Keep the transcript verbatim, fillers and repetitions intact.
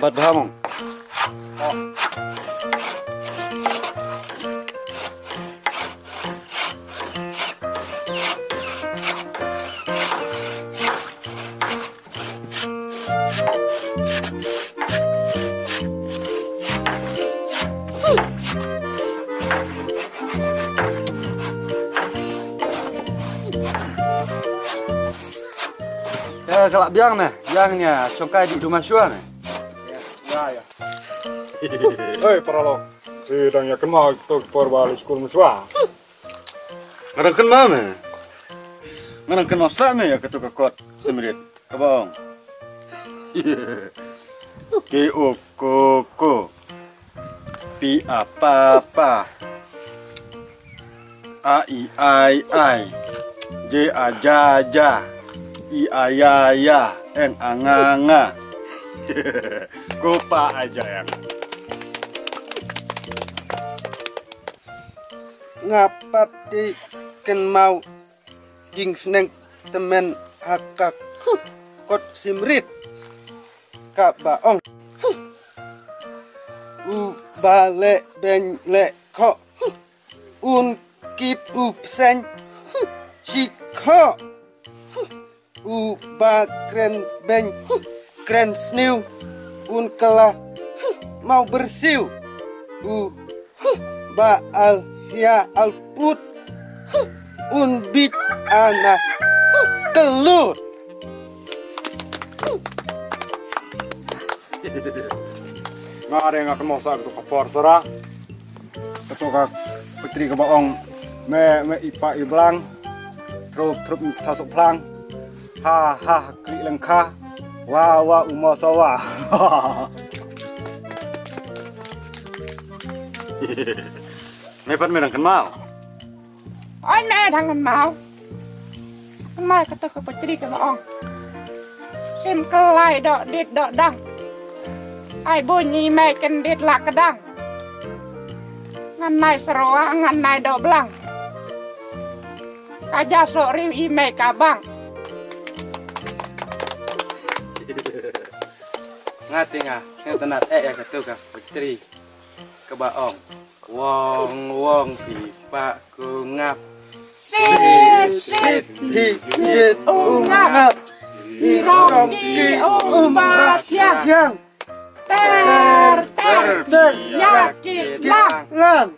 Bad bhamong. Ya, ka lah biang ne, biang ne, shongkai di duma shua ne. Ya, ya. Hei, paralok. Sdang ïa kynmaw ïa kato ka por ba la skul mynshuwa. Nga dang kynmaw me. Nga dang kynmaw sah me ïa kato ka kot Simrit kaba ong. K O ko ko. P A pa pa. A I ai ai. J A ja ja. I A ya ya. N A nga nga. Ko pa ai ja ya nga. Nga pat te kynmaw jingsneng tymmen ha ka kot Simrit kaba ong. U ba leh beiñ leh khoh, un kit u bseiñ shi khoh. U ba kren beiñ kren sniew, un kylla maw byrsiew. U ba al hia al put, un bit ana kyllut. Nga de nga kynmaw sah kato ka por sara. Kato ka poetry kaba ong me me i pa i blang. Trup trup i kata sok phlang. Ha ha kri lengkha. Wa wa u mo sawa. Me pat me dang kynmaw. Oi me dang kynmaw. Kynmaw kato ka poetry kaba ong. Sim kyllai doh dit doh dang. Ai bun i mei kyndit la kdang. Ngan nai sroa ngan nai doh blang. Ka ja soh riw i mei ka bang. Nga te nga, nga tnat eh ïa kato ka poetry kaba ong. Wong wong phi pah ku ngap. Sip sip phi pit u ngap. I rong ki u ba thiang. Ter ter ter ïa ki lang. Lang.